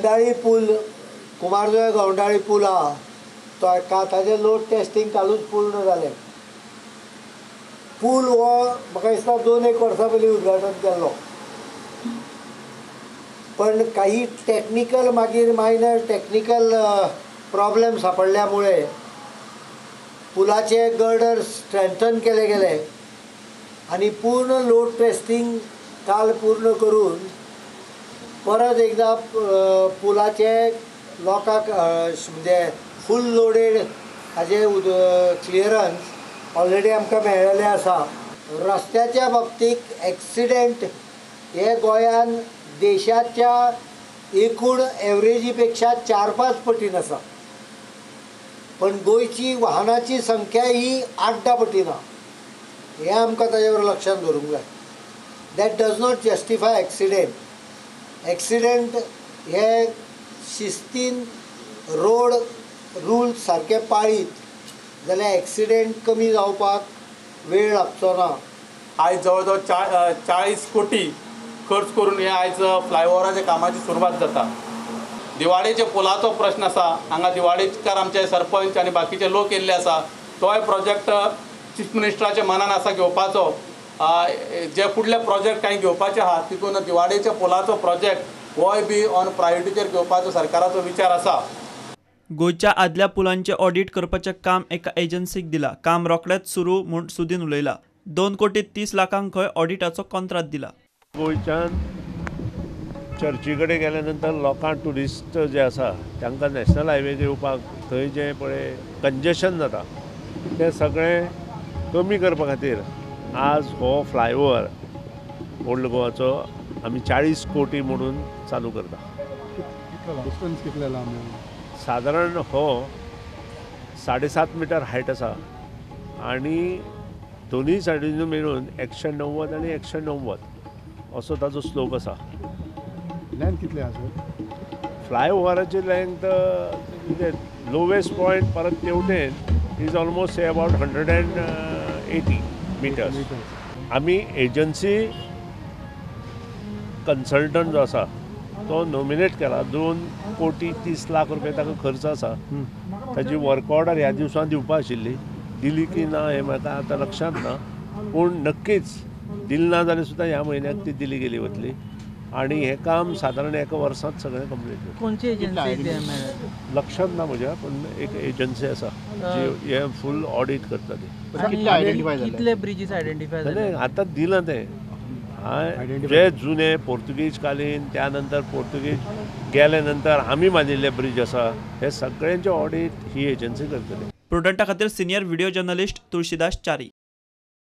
गवंडाळी पूल, कुमारजुंवें गवंडाळी पूल आहा तो ताजें लोड टेस्टींग कालूच पूर्ण जालें. पूल हो म्हाका दिसता 2-1 वर्सां पयलीं उद्घाटन केल्लो, पण काही टॅक्निकल मागीर मायनर टॅक्निकल प्रॉब्लेम सापडल्या मुळे पुलाचे गर्डर स्ट्रेंथन केले गेले आनी पूर्ण लोड टेस्टींग काल पूर्ण करून परत एकदा पुलाचे लोकांक म्हणजे फूल लोडेड हाजे क्लियरन्स ऑलरेडी आमकां मेळ्ळेलें आसा. रस्त्याच्या बाबतीत एक्सिडेंट हे गोंयान देशाच्या एकूण एवरेजी पेक्षा 4-5 पटीन आसा, पण गोंयची वाहनाची संख्या ही 8-10 पटीन आहा. हें आमकां ताजे बरोबर लक्षांत दवरूंक जाय. That does not justify accident. Accident हे शिस्तीन रोड रूल सारके पाळीत जाल्यार एक्सिडेंट कमी जावपाक वेळ लागचो ना. आयज जवळ जवळ 40 कोटी खर्च करून हे आयज फ्लायओवराच्या कामाची सुरवात जाता. दिवाडेच्या पुलाचो प्रश्न आसा, हांगा दिवाडेकार आमचे सरपंच आनी बाकीचे लोक येयल्ले आसा. तोय प्रोजेक्ट चीफ मिनिस्टराच्या मनान आसा घेवपाचो. जे फुडले प्रोजेक्ट कांय घेवपाचे आहा तितून दिवाडेच्या पुलाचो प्रोजेक्ट होय बी ऑन प्रायोरिटीचेर घेवपाचो सरकाराचो विचार आसा. गोंयच्या आदल्या पुलांचे ऑडिट करपाचें काम एका एजन्सीक दिला. काम रोखडेंच सुरू म्हूण सुदीन उलयला. 2 कोटी 30 लाखांक खंय ऑडिटाचो कॉन्ट्रात दिला. गोंयच्यान चर्ची कडेन गेल्या नंतर लोकांक ट्युरिस्ट जे आसा तांकां नॅशनल हायवे येवपाक थंय जें पळय कंजेशन जाता तें सगळें कमी करपा खातीर आज हो फ्लायओवर ओल्ड गोवाचो आमी 40 कोटी म्हणून चालू करता. डिस्टन्स कितले लांब? सादारण हो 7.5 मिटर हायट आसा आनी दोनूय सायडीन मेळून 190 आनी 190 असो ताजो स्लोप आसा. लेंथ कितले आसा? फ्लायओवराची लेंथ म्हणजे लोवेस्ट पॉयंट परत तेवटेन is almost about 180 meters. आमी एजन्सी कन्सल्टंट जो आसा तो नॉमिनेट केला. 2 कोटी 30 लाख रुपया ताका खर्च आसा. ताजी वर्क ऑर्डर ह्या दिवसान दिवपा आशिल्ली, दिली की ना हें म्हाका आतां लक्षांत ना, पूण नक्कीच दिली ना जाल्यार सुद्दां ह्या म्हयन्याक ती दिली गेली वतली आनी हें काम सादारण एका वर्सांत सगळें कंप्लीट जातलें. खंयची एजन्सी? लक्षांत ना म्हज्या, पूण एक एजन्सी आसा जी हें फूल ऑडीट करता ती. कितले ब्रिजीस आयडेंटिफाय जाले? आतां दिलां तें जे जुने पोर्तुगीज कालीन, त्या नंतर पोर्तुगीज गेले नंतर आमी बांदिल्ले ब्रिज आसा, हे सगळ्यांचे ऑडीट ही एजन्सी करतली. प्रुडंटा खातीर senior video journalist Tulsidas Chari.